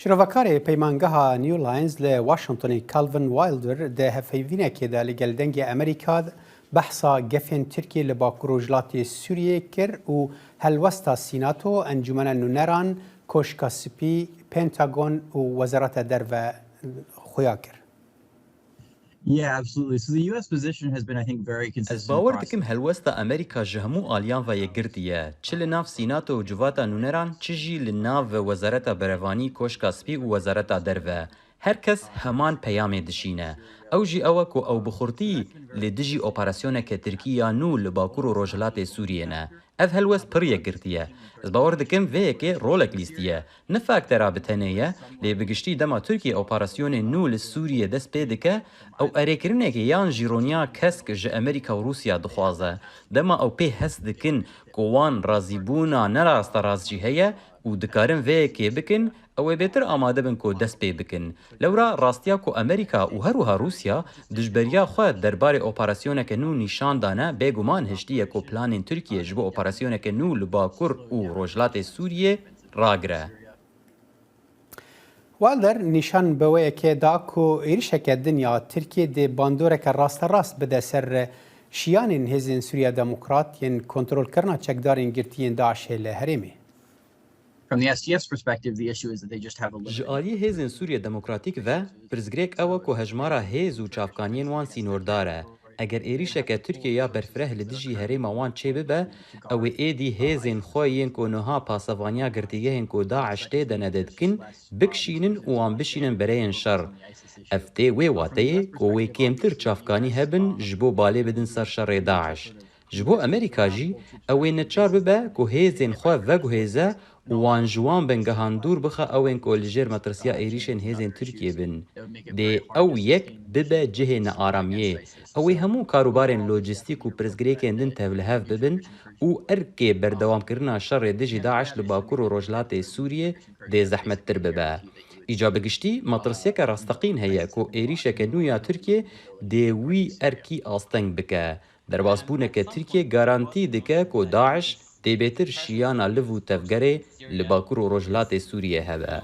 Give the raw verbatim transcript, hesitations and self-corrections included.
Şirovekarê peymangeha New Lines li Washingtonê Calvin Wilder di hevpeyvînekê de li gel Dengê Amerîka behsa gefên Tirkiyê li Bakur Rojhilatê Sûriyê kir û helwesta Sînato, Encûmena Nûneran, Koşka Spî, Pentagon û Wezareta Derve xuya kir. Yeah, absolutely. So the U S position has been, I think, very consistent. Ez bawer dikim helwesta Amerîka ji hemû aliyan ve yekgirtî ye. Çi li nav Sînato û Civata Nûneran, çi jî li nav Wezareta Berevanî, Koşka Spî û Wezareta Derve. Her kes heman peyamê dişîne. Ew jî ew e ku ew bi xurtî li dijî operasyoneke Tirkî ya nû li Bakur û Rojhilatê Sûriyê ne. Ev helwest pir yekgirtî ye. Ez bawer dikim vê yekê rolek lîstiye. Ne faktera bi tenê ye, lê bi giştî dema Tirkiye operasyonê nû li Sûriyê dest pê dike, ew erêkirinekê yan jî roniya kesk ji Amerîka û Rûsya dixwaze. Dema ew pê hest dikin ku wan razîbûna ne rasterast jî heye û dikarin vê yekê bikin, ew ê bêtir amade bin ku dest pê bikin. Lewra rastiya ku Amerîka û her wiha Rûsya dijberiya xwe derbarê operasyoneke nû nîşan dane, bêguman hiştiye ku planên Tirkiye ji bo operasyoneke nû li Bakur û Rojhilatê Sûriyê ragire. Wilder nîşan bi wê yekê da ku êrişeke din ya Tirkiyê dê bandoreke rasterast bide ser şiyanên Hêzên Sûriya Demokrat yên kontrolkirina çekdarên girtî yên DAIŞ'ê li herêmê. From the S D F's perspective, the issue is that they just have a Ji limited aliyê Hêzên Sûriye Demokratîk ve, pirsgirêk ew e ku hejmara hêz û çavkaniyên wan sînordar e. Eger êrîşeke Tirkiye ya berfireh li dijî herêma wan çêbibe, ew ê êdî hêzên xwe yên ku niha pasevaniya girtîgehên ku DAIŞ tê de ne dikin, bikişînin û wan bişînin bereyên şer. Ev tê wê wateyê ku wê kêmtir çavkanî hebin ji bo balê bidin ser şerê DAIŞ. Ji bo Amerîka jî ew ê neçar bibe ku hêzên xwe veguhêze û wan ji wan bingehan dûr bixe ewên ku li jêr metirsiya êrîşên hêzên Tirkiyê bin. Dê ew yek bibe cihê nearamiyê. Ew ê hemû karûbarên lojîstîk û pirsgirêkên din tevlihev bibin û erkê berdewamkirina şerê dijî DAIŞ li Bakur û Rojhilatê Sûriyê dê zehmettir bibe. Îca bi giştî metirsiyeke rasteqîn heye ku êrîşeke nû ya Tirkiyê dê wî erkî asteng bike. Derbasbûneke Tirkiyê garantî dike ku DAIŞ dê bêtir şiyana liv û tevgerê li Bakur û Rojhilatê Sûriyê hebe.